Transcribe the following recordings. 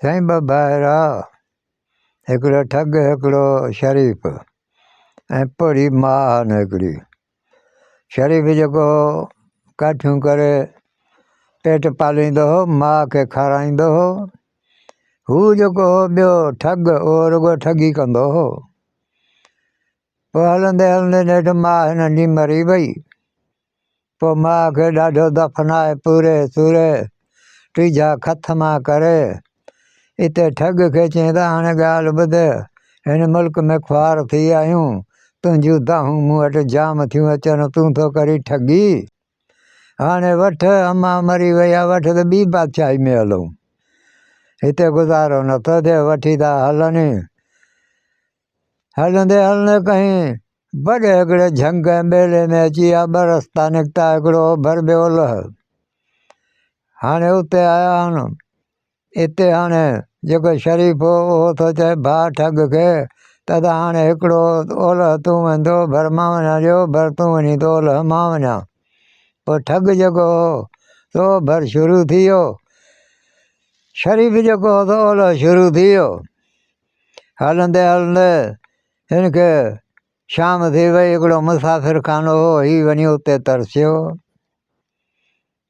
سائين ٻه ڀائر ها، هڪڙو ٺڳ هڪڙو شريف ۽ پوڙهي ماء هن هڪڙي. شريف جيڪو هو ڪاٺيون ڪري پيٽ پاليندو هو، ماء کي کارائيندو هو. هو جيڪو هو ٻيو ٺڳ اهو رڳو ٺڳي ڪندو هو. پوء هلندي هلندي نيٺ ماء هنن جي مري وئي. پوء ماء کي ڏاڍو دفنائي پوري سوري ٽيجها کٿ مان ڪري اتي ٺڳ کي چيائين ته هاڻي ڳالهه ٻڌ، هن ملڪ ۾ خوار ٿي آهيون، تنهنجون دانهون مون وٽ جام ٿيون اچن، تون ٿو ڪرين ٺڳي. هاڻي وٺ، امان مري وئي آهي، وٺ ته ٻي بادشاهي ۾ هلون. هتي گذارو نٿو ٿئي، وٺي ٿا هلن. هلندي هلندي ڪنهن وڏي هڪڙي جهنگ ۽ ٻيلي ۾ اچي ويا. ٻه رستا نڪتا، هڪڙو اوڀر ٻيو اولهه. هاڻي اتي آيا آهن. اتي هاڻي جيڪو شريف هو اهو ٿو چئي ڀاء ٺڳ کي ته ادا هاڻي هڪڙو اولهه تون وڃ ته اوڀر مان وڃان، جي اوڀر تون وڃين ته اولهه مان وڃان. پوء ٺڳ جيڪو هو سو اوڀر شروع ٿي ويو. شريف جيڪو هو سو اولهه شروع ٿي ويو. هلندي هلندي هن کي شام ٿي وئي، هڪڙو مسافر خانو هو، هي وڃي اتي ترسيو.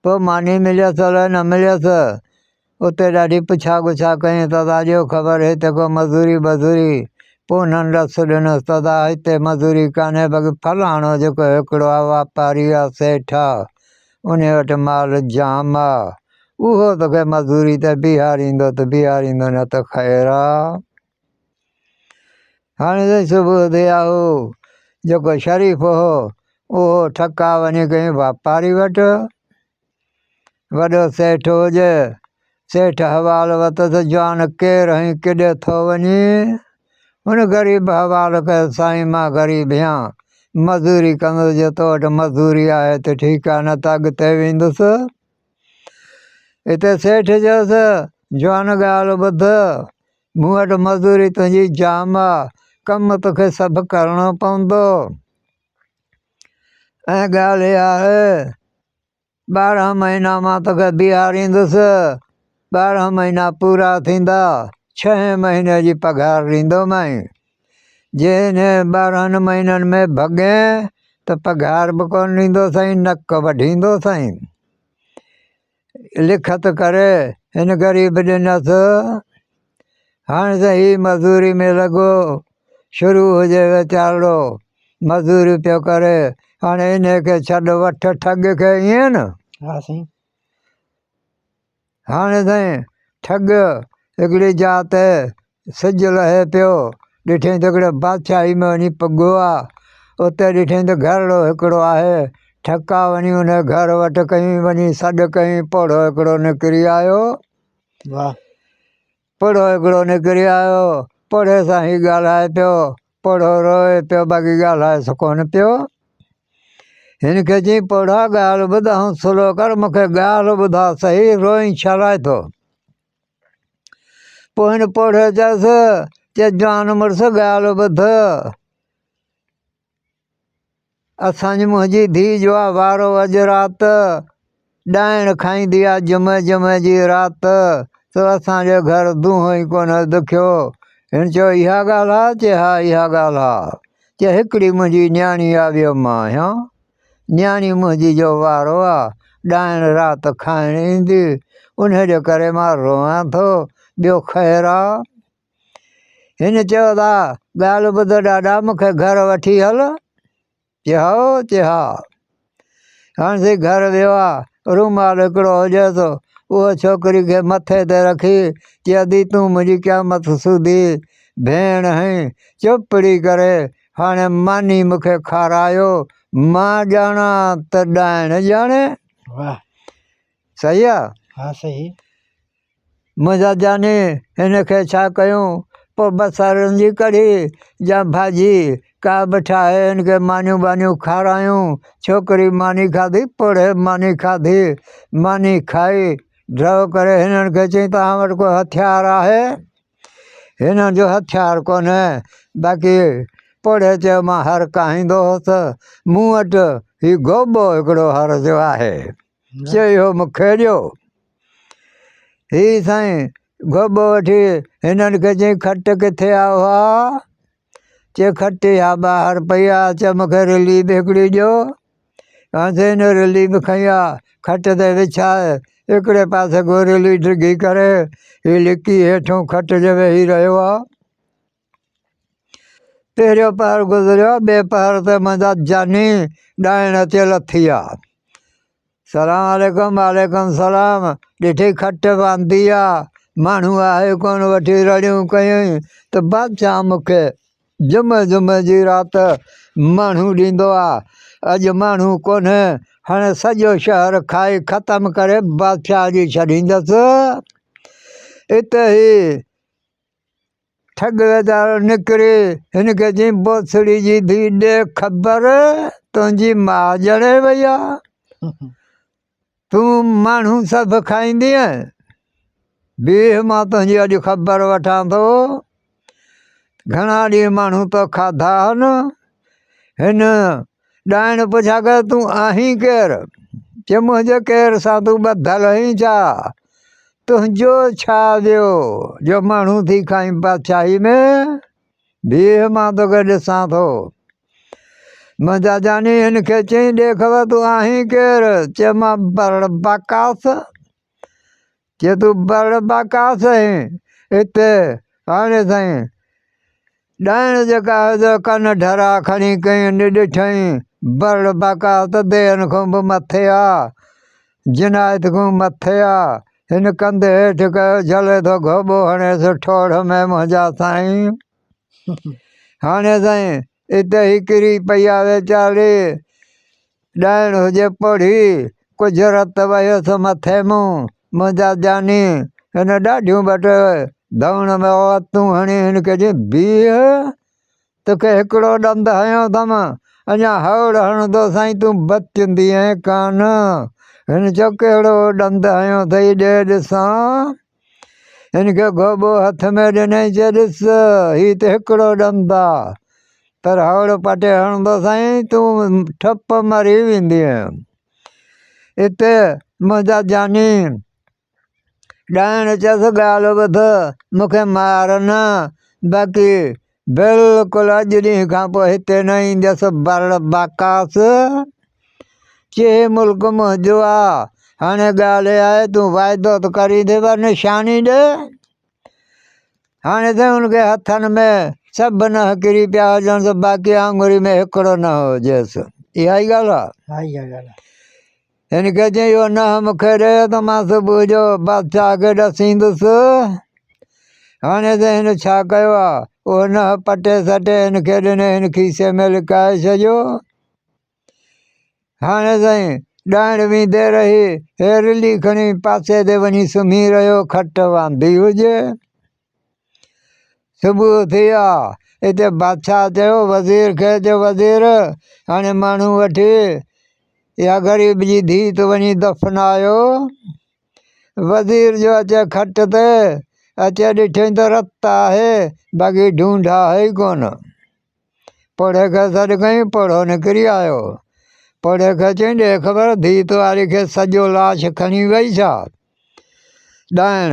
پوء ماني مليس الائي نه مليس، اتي ڏاڍي پڇا ڳڇا ڪيائين ته ادا ڏيو خبر هتي ڪو مزوري بزوري؟ پوء انهن ڏس ڏنس ته ادا هتي مزوري ڪانهي باقي فلاڻو جيڪو هڪڙو آ واپاري آ سيٺ آ انهي وٽ مال جام آ اهو توکي مزوري تي بيهاريندو ته بيهاريندو نه ته خير آ. هاڻي سائين صبح ٿي آ هو جيڪو شريف هو اهو ٺڪا وڃي ڪنهن واپاري وٽ وڏو سيٺ هجي سيٺ حوال وتس جوان ڪير هئين ڪيڏي ٿو وڃين هن غريب حوال ڪيو سائين مان غريب هيان مزوري ڪندس جي تو وٽ مزوري آهي ته ٺيڪ آ نه ته اڳتي ويندس اتي سيٺ چيس، جوان ڳالهه ٻڌ، مون وٽ مزوري تنهنجي جام آ، ڪم توکي سڀ ڪرڻو پوندو. ۽ ڳالهه اها آهي، 12 مهينا مان توکي بيهاريندس، 12 مهينا پورا ٿيندا، ڇهين مهيني جي پگهار ڏيندومانء. جي انهن 12 مهينن ۾ ڀڳين ته پگهار به ڪونه ڏيندوسانء، نڪ وڍيندوسانء. لکت ڪري هن غريب ڏنس. هاڻي ته هي مزوري ۾ لڳو شروع هجي ويچارڙو مزوري پيو ڪري. هاڻي انهي کي ڇڏ وٺ ٺڳ کي ائين نه؟ ها سائين. هاڻي سائين ٺڳ هڪڙي جاء تي سج لهي پيو، ڏٺائين ته هڪڙي بادشاهي ۾ وڃي پڳو آ. اتي ڏٺائين ته گهرڙو هڪڙو آهي. ٺڪا وڃي ان گهر وٽ ڪيائين، وڃي سڏ ڪيائين، پوڙهو هڪڙو نڪري آيو. واهه. پوڙهو هڪڙو نڪري آيو، پوڙهي سان هي ڳالهائي پيو، پوڙهو روئي پيو باقي ڳالهائيس ڪونه پيو. هن کي چيائين پوڙها ڳالهه ٻڌ حوصلو ڪر مون کي ڳالهه ٻڌاء سهي روئين ڇا لاء ٿو؟ پوء هن پوڙهي چيس چي جوان مڙس ڳالهه ٻڌ اسان جي منهنجي ڌيء جو آ وارو اڄ رات ڏائڻ کائيندي آ جمعي جمعي جي رات سو اسان جي گهر دونهون ئي ڪونه دکيو. هن چيو اها ڳالهه آ؟ چي ها اها ڳالهه آ. چي هڪڙي منهنجي نياڻي آ ٻيو مان آهيان. نياڻي منهنجي جو وارو آ ڏائڻ رات کائڻ ايندي انهي جي ڪري مان روئان ٿو ٻيو خير آ. هن چيو ته ڳالهه ٻڌ ڏاڏا مون کي گهر وٺي هل. چي هائو؟ چي ها. هاڻ سائين گهر ويو آ، رومال هڪڙو هجيس، اهو ڇوڪري کي مٿي تي رکي چي ادي تون منهنجي قيامت سوڌي ڀيڻ هئين، چوپڙي ڪري هاڻي ماني مون کي کارايو، مان ڄاڻان ته ڏائڻ ڄاڻي. واهه. صحيح آ؟ ها صحيح. منهنجا جاني هن کي ڇا ڪيون؟ پوء بصرن جي ڪڙهي يا ڀاڄي ڪا به ٺاهي هن کي مانيون ٻانيون کارايون. ڇوڪري ماني کاڌي، پوڙهي ماني کاڌي. ماني کائي ڍؤ ڪري هنن کي چيائين توهان وٽ ڪو هٿيار آهي؟ هنن جو هٿيار ڪونهي. باقي پوڙهي چيو مان هر ڪاهيندو هوس، مون وٽ هي گوٻو هڪڙو هر جو آهي. چيو اهو مون کي ڏيو. هي سائين گهوٻو وٺي هنن کي چيائين کٽ ڪٿي آ اها؟ چي کٽ اها ٻاهر پئي آ. چي مون کي رلي به هڪڙي ڏيو. هاڻي هن رلي به کنئي آ کٽ تي وڇائي هڪڙي پاسي کان رلي ڊگهي ڪري هي لڪي هيٺون کٽ جي ويهي رهيو آ. پهريون پهر گذريو ٻئي پهر تي منهنجا جاني ڏائڻ اچي لٿي آ. سلام عليڪم وعليڪم سلام ڏٺي کٽ واندي آ ماڻهو آهي ڪونه وٺي رڙيون ڪيائين ته بادشاهه مون کي جمعي جمعي جي رات ماڻهو ڏيندو آ اڄ ماڻهو ڪونهي هاڻي سڄو شهر کائي ختم ڪري بادشاهه جي ڇڏيندس اتي هي ٺڳ ويچارو نڪري هن کي چيائين بوسڙي جي ڌيء ڏي خبر تنهنجي ماء ڄڻي وئي آ تون ماڻهو سڀ کائيندينء بيهه مان تنهنجي اڄ خبر وٺان ٿو گهڻا ڏينهن ماڻهو تو کاڌا هن هن ڏائڻ پڇا ڪيو تون آهين ڪير؟ چي منهنجي ڪير سان تون ٻڌل آهين ڇا؟ تنهنجو ڇا ويو جو ماڻهو ٿي کائين بادشاهي ۾؟ بيهه مان توکي ڏسان ٿو. منهنجا جاني هن کي چيائين ڏي خبر تون آهين ڪير؟ چي مان برڙ باڪاس. چي تون برڙ باڪاس آهين؟ اتي هاڻي سائين ڏائڻ جيڪا هئي سو ڪن ڍرا کڻي ڪئين ڏٺائين، برڙ باڪاس ته ديهن کان به مٿي آ، جنايت کان مٿي آ. هن ڪنڌ هيٺ ڪيو، جهلي ٿو گهوٻو هڻيس ٺوڙهه ۾ منهنجا سائين. هاڻي سائين اتي هي ڪري پئي آ ويچاري. ڏائڻ هجي پوڙهي، ڪجهه رت وهيس مٿي مون، منهنجا جاني، هن ڏاڍيون ٻه ٽي ڌوڻ ۾ وتون هڻي هن کي چيائين، بيهه، توکي هڪڙو ڏند هنيو اٿم، اڃا هوڙ هڻندو سائين تون بچندينء ڪانه. هن چيو، ڪهڙو ڏند هنيو اٿئي، ڏي ڏسان. هن کي گهوٻو هٿ ۾ ڏنائين، چي ڏس، هي ته هڪڙو ڏند آ، پر هوڙ پٽي هڻندو سائين تون ٺپ مري ويندينء. اتي منهنجا جاني ڏائڻ چيس ڳالهه ٻڌ، مون کي مار نه، باقي بلڪل اڄ ڏينهن کان پوء هتي نه ايندس برڙ باڪاس. چي هي ملڪ منهنجو آ، هاڻي ڳالهه اها آهي تون واعدو ته ڪرين ٿي پر نشاني ڏي. هاڻي ته هن کي هٿن ۾ سڀ ننهن ڪري پيا هجنس باقي آڱري ۾ هڪڙو ننهن هجيس. اها ئي ڳالهه آ. ها اها ڳالهه آ. هن کي چيائين اهو ننهن مون کي ڏي ته مان صبح جو بادشاهه کي ڏسيندس. هاڻي ته هن ڇا ڪيو آ؟ اهو ننهن پٽي سٽي هن کي ڏني هن کيسي ۾ لڪائي ڇڏيو. هاڻي سائين ڏائڻ ويندي رهي، هي رلي کڻي پاسي تي وڃي سمهي رهيو، کٽ واندي هجي. صبح ٿي آ، اتي بادشاهه چيو وزير کي، چيو وزير هاڻي ماڻهو وٺي اها غريب جي ڌيء ته وڃي دفنايو. وزير جو اچي کٽ تي، اچي ڏٺئين ته رت آهي، باقي ڍونڍ آهي ئي ڪونه. پوڙهي کي سڏ ڪيائين، پوڙهو نڪري آيو. پوڙهي کي چيائين، ڏي خبر ڌيء تواري کي سڄو لاش کڻي وئي ڇا؟ ڏائڻ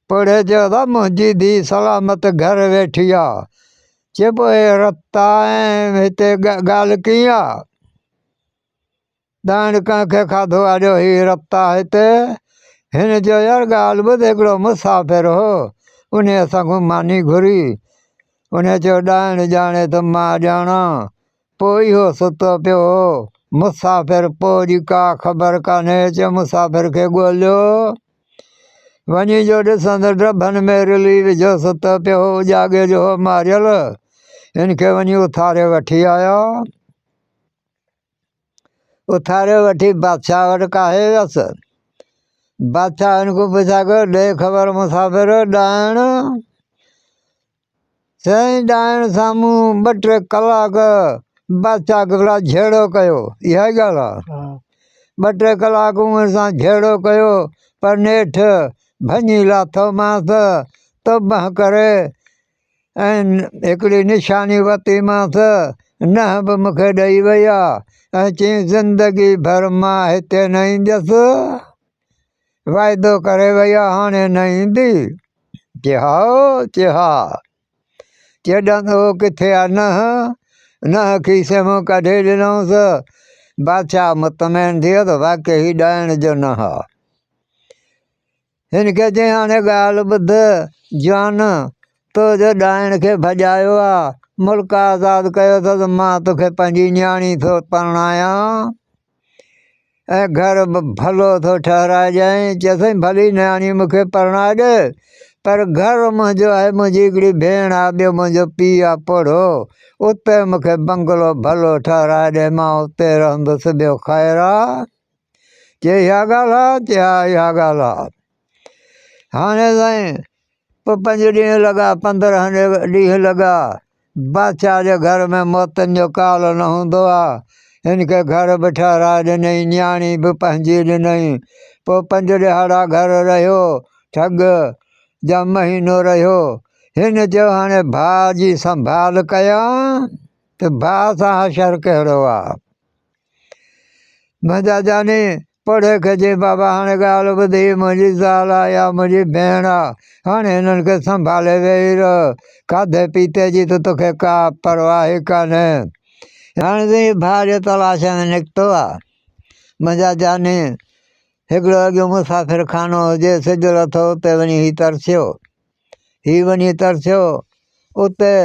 پوڙهي چيو ته منهنجي ڌيء سلامت گهر ويٺي آ. چي پوء هي رت آ ۽ هتي ڳالهه ڪيئن آ؟ ڏائڻ ڪنهن کي کاڌو آ جو هي رت آ هتي؟ هن چيو يار ڳالهه ٻڌ هڪڙو مسافر هو انهي اسان کان ماني گهري انهي چيو ڏائڻ ڄاڻي ته مان ڄاڻان پوء اهو ستو پيو هو مسافر پوء جي ڪا خبر ڪانهي چيو مسافر کي ڳوليو وڃي جو ڏسان ته ڊڀن ۾ رلي وجهيو ستو پيو هو اجاڳي جو هو ماريل هن کي وڃي اٿاري وٺي آيا. اٿاري وٺي بادشاهه وٽ ڪاهي ويس. بادشاهه هن کان پڇا ڪيو، ڏي خبر مسافر ڏائڻ؟ سائين ڏائڻ سان مون ٻه ٽي ڪلاڪ بادشاهه قبلا جهيڙو ڪيو. اها ئي ڳالهه آهي. ٻه ٽي ڪلاڪ مون هن سان جهيڙو ڪيو پر نيٺ ڀڃي لاٿومانس توبهه ڪري ۽ هڪڙي نشاني ورتيمانس، ننهن به مون کي ڏئي وئي آ ۽ چيائين زندگي ڀر مان هتي نه ايندس. واعدو ڪري وئي آ هاڻي نه ايندي؟ چي هائو، چي ها. چي ڏند اهو ڪٿي آ؟ ننهن، ننهن کيسي مان ڪڍي ڏنائونس. بادشاهه مطمئن ٿي ويو ته واقعي هي ڏائڻ جو ننهن آ. هن کي چيائين هاڻي ڳالهه ٻڌ جوان، تو جو ڏائڻ کي ڀڄايو آ، ملڪ آزاد ڪيو اٿس، مان توکي پنهنجي نياڻي ٿو پرڻايان ۽ گهر به ڀلو ٿو ٺهرائجانء. چيس سائين ڀلي نياڻي مون کي پرڻائي ڏي، پر گهر منهنجو آهي، منهنجي هڪڙي ڀيڻ آ، ٻيو منهنجو پيء آ پوڙهو، اتي مون کي بنگلو ڀلو ٺهرائي ڏي، مان اتي رهندس، ٻيو خير آ. چي اها ڳالهه آ؟ چي ها اها ڳالهه آ. هاڻي سائين پوء پنج ڏينهن لڳا، 15 ڏينهن لڳا، بادشاهه جي گهر ۾ موتين جو ڪال نه هوندو آ. هن کي گهر به ٺهرائي ڏنئي، نياڻي به پنهنجي ڏنئي. پوء پنج ڏهاڙا گهر رهيو، ٺڳ جا مهينو رهيو. هن چيو هاڻي ڀاء جي سنڀال ڪيان ته ڀاء سان حشر ڪهڙو آ. منهنجا جاني، پوڙهي کي چيائين، بابا هاڻي ڳالهه ٻڌ، هيء منهنجي زال آ، اها منهنجي ڀيڻ آ، هاڻي هنن کي سنڀالي ويهي رهه، کاڌي پيتي جي ته توکي ڪا پرواهه ئي ڪانهي. هاڻي ته هيء ڀاء جي تلاش ۾ نڪتو آ. منهنجا جاني، هڪڙو اڳيون مسافر خانو هجي، سج لٿو، اتي وڃي هي ترسيو. هي وڃي ترسيو، اتي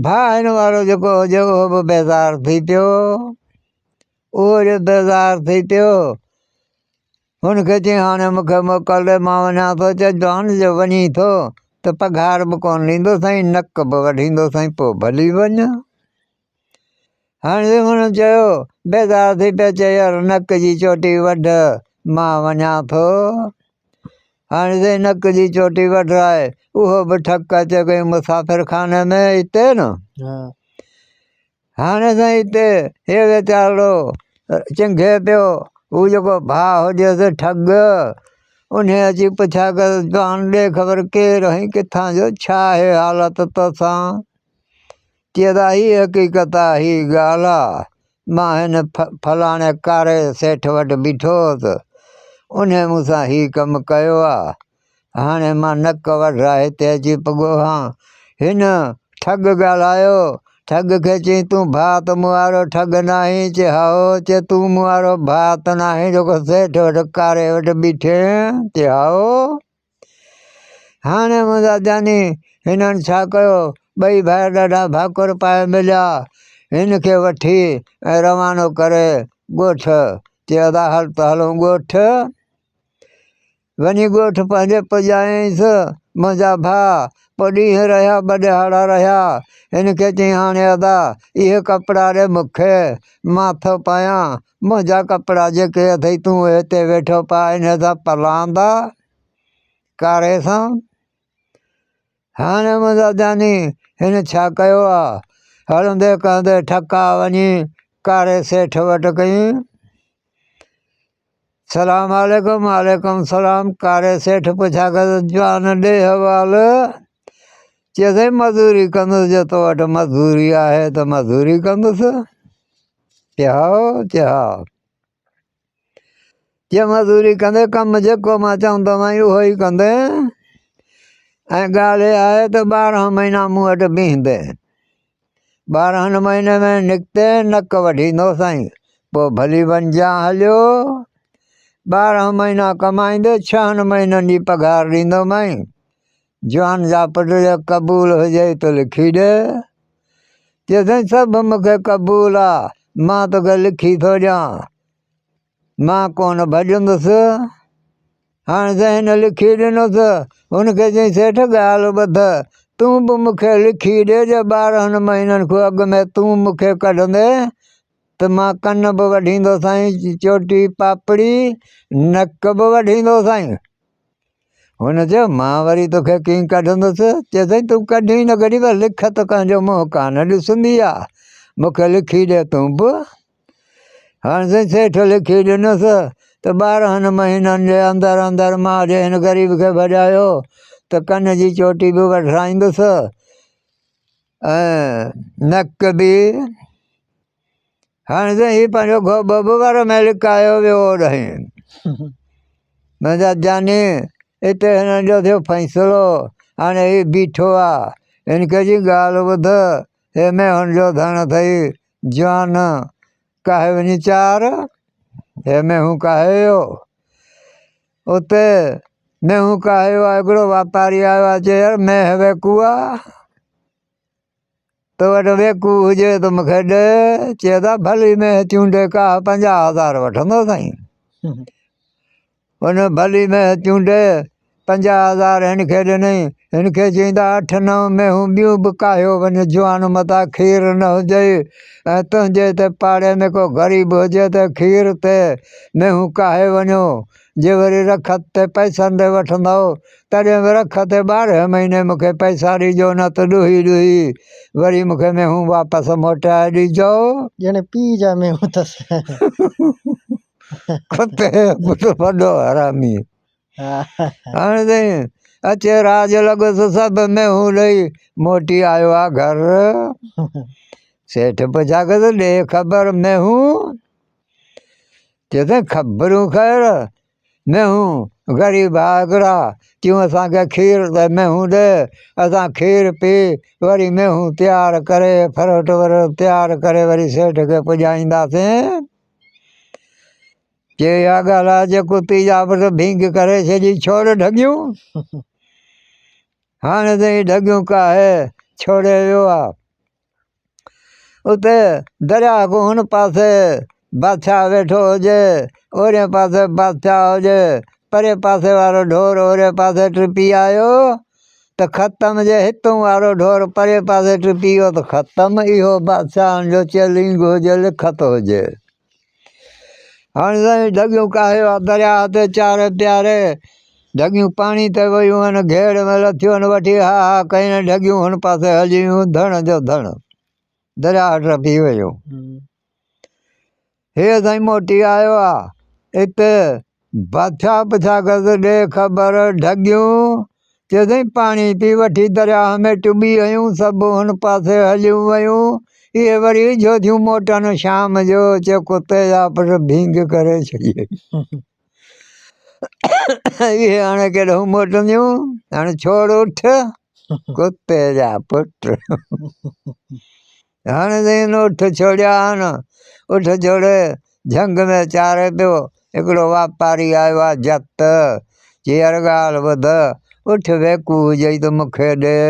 ڀاء هن وارو جيڪو هجي اهو به بيزار ٿي پيو. اهو جو بيزار ٿي پيو، هن کي چيائين هاڻي مون کي موڪل ڏي مان وڃان ٿو. چي جوان جو وڃين ٿو ته پگهار به ڪونه ڏيندو سائين، نڪ به وڍيندو سائين، پوء ڀلي وڃ. هاڻي هن چيو، بيزار ٿي پيو، چي يار نڪ جي چوٽي وڍ، مان وڃان ٿو. هاڻي سائين نڪ جي چوٽي وڍرائي، اهو به ٺڪ اچي گئي مسافر خاني ۾ اتي نه. هاڻي سائين اتي هي ويچارو چنگهي پيو، هو جيڪو ڀاء هجيس ٺڳ، انهي اچي پڇا ڪيس، جوان ڏي خبر ڪير آهين، ڪٿان جو، ڇا آهي حالت توسان؟ چي ته هي حقيقت آ، هي ڳالهه آ، مان هن فلاڻي ڪاري سيٺ وٽ بيٺو هوس، انهي مون سان هي ڪم ڪيو آ، هاڻي مان نڪ وڍرائي هتي اچي پڳو هان. هن ٺڳ ڳالهايو، ٺڳ کي چيائين تون ڀاء ته مون وارو ٺڳ ناهين؟ چي هائو، چي تون مون وارو ڀاء ته ناهين جيڪو سيٺ وٽ ڪاري وٽ بيٺين؟ چي هائو. هاڻي منهنجا جاني هنن ڇا ڪيو، ٻئي ڀائر ڏاڍا ڀاڪر پائي مليا، هن کي وٺي ۽ روانو ڪري ڳوٺ، چي ادا هل ته هلون ڳوٺ. وڃي ڳوٺ پنهنجي پڄايائينس، منهنجا ڀاء، پوء ڏينهن رهيا ٻه ڏهاڙا رهيا، هن کي چيائين هاڻي ادا اهي ڪپڙا ڏي مون کي، مان ٿو پايان، منهنجا ڪپڙا جيڪي اٿئي تون هتي ويٺو پاء، انهيء سان پلاندا ڪاري سان. هاڻي منهنجا جاني هن ڇا ڪيو آ؟ هلندي ڪهندي ٺڪا وڃي ڪاري سيٺ وٽ ڪيائين. سلام عليڪم وعليڪم سلام ڪاري سيٺ پڇا ڪيس جوان ڏي حوال چي سائين مزوري ڪندس جي تو وٽ مزوري آهي ته مزوري ڪندس چي هائو چي ها چي مزوري ڪندي ڪم جيڪو مان چوندومانء اهو ئي ڪندين ۽ ڳالهه اها آهي ته 12 مهينا مون وٽ بيهندين 12 مهيني ۾ نڪتي نڪ وڍيندو سائين پوء ڀلي وڃجان هليو 12 مهينا ڪمائيندي ڇهن مهينن جي پگهار ڏيندومانء جوان جا پٽ جي قبول هجئي ته لکي ڏي چي سائين سڀ مون کي قبول آ مان توکي لکي ٿو ڏيان مان ڪونه ڀڄندس. هاڻي سائين هن لکي ڏنس. هن کي چيائين سيٺ ڳالهه ٻڌ، تون به مون کي لکي ڏي جي 12 مهينن کان اڳ ۾ تون مون کي ڪڍندين ته مان ڪن به وڍيندوسانء، چوٽي پاپڙي، نڪ به وڍيندوسانء. هن چيو مان وري توکي ڪيئن ڪڍندس؟ چي سائين تون ڪڍين نه ڪڍين پر لکت ڪنهن جو منهن ڪانه ڏسندي آ، مون کي لکي ڏي تون به. هاڻي سائين سيٺ لکي ڏنس ته 12 مهينن جي اندر اندر مان جي هن غريب کي ڀڄايو ته ڪن جي چوٽي به وڍرائيندس ۽ نڪ به. هاڻي سائين هي پنهنجو گهوٻو به ور ۾ لڪايو ويو اوڏانهن. منهنجا جاني اتي هنن جو ٿيو فيصلو هاڻي هي بيٺو آ هن کي جي ڳالهه ٻڌ هي مينهن جو ڌڻ اٿئي جوان ڪاهي وڃي چار هي مينهون ڪاهي ويو اتي مينهون ڪاهي ويو آ هڪڙو واپاري آيو آ چي يار مينهن ويڪو آ تو وٽ ويڪو هجي ته مون کي ڏي. چي ته ڀلي مينهن چونڊي ڪاهه 50,000 وٺندو سائين. ان ڀلي مينهن چونڊي 50,000 هن کي ڏنئي. هن کي چيائين ته اٺ نو مينهون ٻيون به ڪاهيو وڃ جوان متان کير نه هجئي ۽ تنهنجي اتي پاڙي ۾ ڪو غريب هجي ته کير تي مينهون ڪاهي وڃو. جي وري رکت تي پئسن تي وٺندؤ تڏهن به رک تي 12 مهيني مون کي پئسا ڏجو نه ته ڏوهي ڏوهي وري مون کي مينهون واپس موٽائي ڏجو. ڄڻ پيء جا مينهون اٿس. ڪتي جو پٽ وڏو حرامي. هاڻي سائين اچي راڄ لڳس سڀ مينهون ڏئي موٽي آيو آ گهر. سيٺ پڇا ڪيس ڏي خبر مينهون؟ چيس سائين خبرون خير. مينهون غريب آگرا تيون اسان کي کير ته مينهون ڏي اسان کير پي وري مينهون تيار ڪري ڦروٽ ورو تيار ڪري وري سيٺ کي پڄائينداسين. چي اها ڳالهه آهي جي ڪتي جا پٽ ڀينگ ڪري ڇڏي ڇوڙ ڍڳيون. هاڻي تائين ڍڳيون ڪاهي ڇوڙي ويو آ. اتي درياهه کان هن پاسي بادشاهه ويٺو هجي، اورئين پاسي بادشاهه هجي، پرئين پاسي وارو ڍور اورئين پاسي ٽپي آيو ته ختم، جي هتئون وارو ڍور پرئين پاسي ٽپي ويو ته ختم. اهو بادشاهن جو چيلينگ هجي، لکت هجي. هاڻي سائين ڍڳيون ڪاهيو آ درياهه تي چاري پياري ڍڳيون پاڻي تي ويون آهن گهيڙ ۾ لٿيون آهن وٺي ها ها ڪين ڍڳيون هن پاسي هلي ويون ڌڻ جو ڌڻ درياهه ٽپي ويو. هي سائين موٽي آيو آ اتي بادشاهه پڇا ڪيس ڏي خبر ڍڳيون؟ چيس سائين پاڻي پي وٺي درياهه ۾ ٽٻي هنيون سڀ هن پاسي هليون ويون اهي وري اجهو ٿيون موٽن شام جو. چي ڪتي جا پٽ ڀينگ ڪري ڇڏيئي اهي هاڻي ڪيڏانهن موٽنديون هاڻي ڇوڙ اٺ ڪتي جا پٽ. هاڻي سائين هن اٺ ڇوڙيا آهن. اٺ ڇوڙي جهنگ ۾ چاري پيو. هڪڙو واپاري آيو آ جت. چي يار ڳالهه ٻڌ، اٺ ويڪو هجئي ته مون کي ڏي.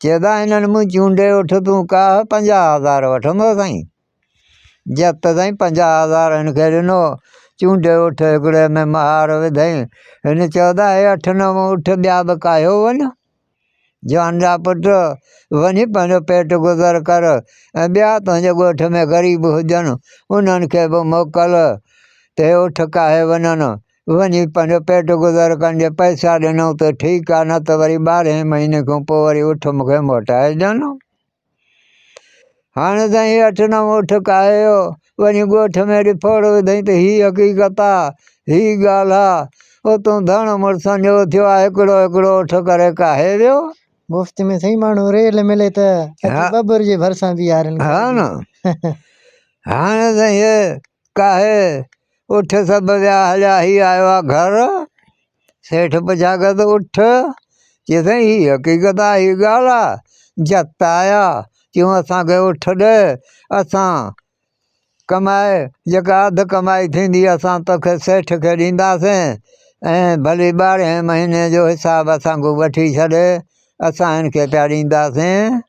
چي ته هنن مون چونڊي اٺ تون ڪاهه 50,000 وٺندو سائين. جت سائين 50,000 هن کي ڏنو. چونڊي اٺ هڪڙي ۾ مهار وڌئين. هن چيو ته هي اٺ نو اٺ ٻيا به ڪاهيو وڃ. جوان جا پٽ، وڃي پنهنجو پيٽ گذر ڪر ۽ ٻيا تنهنجي ڳوٺ ۾ غريب هجن، انهن کي به موڪل ته هي اٺ ڪاهي وڃن، وڃي پنهنجو پيٽ گذر ڪن، جي پئسا ڏنئون ته ٺيڪ آ، نه ته وري 12هين مهيني کان پوء وري اٺ مون کي موٽائي ڏين. هاڻي سائين هي اٺ نو اٺ ڪاهي ويو، وڃي ڳوٺ ۾ ڏڦوڙ وڌائين ته هي حقيقت آ، هي ڳالهه آ، اتون ڌڻ مڙسن جو اٿيو آ، هڪڙو هڪڙو اٺ ڪري ڪاهي ويو. مفت ۾ سائين ماڻهو ريل ملي ته اچي ٻٻر جي ڀرسان بيهارين. ها نه هاڻي سائين هي ڪاهي اٺ سڀ ويا هليا، هي آيو آ گهر، سيٺ پڇا ڪيو ته اٺ؟ چي سائين هي حقيقت آ، هي ڳالهه آ، جت آيا چيون اسان کي اٺ ڏي، اسان ڪمائي جيڪا اڌ ڪمائي ٿيندي اسان توکي سيٺ کي ڏينداسين ۽ ڀلي 12هين مهيني جو حساب اسان کان وٺي ڇڏي، اسان هن کي پيا ڏينداسين.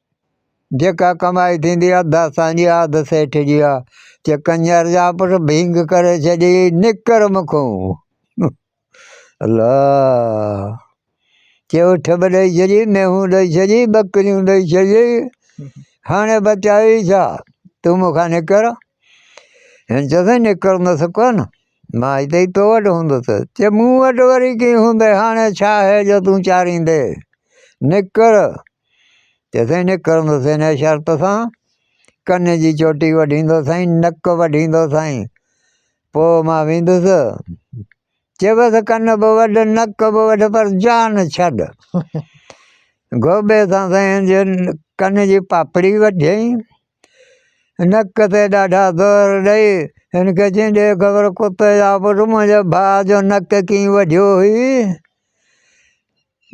جيڪا ڪمائي ٿيندي اڌ اسان جي آ اڌ سيٺ جي آ. چي ڪنجر جا پٽ ڀينگ ڪري ڇڏي نڪر مون کان. الله چي اٺ به ڏئي ڇڏي مينهون ڏئي ڇڏي ٻڪريون ڏئي ڇڏي هاڻي بچائي ڇا تون مون کان نڪر. هن چيو سائين نڪرندس ڪونه مان هتي ئي تو وٽ هوندس. چي مون وٽ وري ڪيئن هوندي هاڻي ڇا آهي جو تون چاريندي نڪر. چي سائين نڪرندس هن شرط سان ڪن جي چوٽي وڍيندو سائين نڪ وڍيندو سائين پوء مان ويندس. چي بس ڪن به وڍ نڪ به وڍ پر جان ڇڏ. گوبي سان سائين جي ڪن جي پاپڙي وڍيائين، نڪ تي ڏاڍا زور ڏئي هن کي چيائين ڏي خبر ڪتي جا پٽ منهنجي ڀاء جو نڪ ڪيئن وڍيو هئي.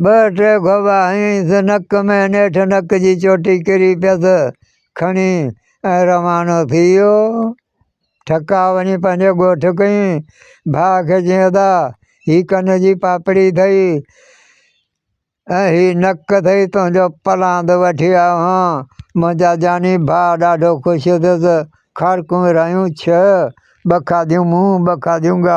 ٻه ٽي گهوٻا هنيائينس نڪ ۾ نيٺ نڪ جي چوٽي ڪري پيس. کڻي ۽ روانو ٿي ويو. ٺڪاء وڃي پنهنجي ڳوٺ ڪيائين. ڀاء کي چيائين ادا هي ڪن جي پاپڙي اٿئي. ۽ هي نڪ اٿئي تنهنجو پلاند وٺي آيو هان. منهنجا جاني ڀاء ڏاڍو خوش ٿيس. کارڪون ورهايون ڇهه، ٻه کاڌيون مون، ٻه کاڌيون ڳاڙهي.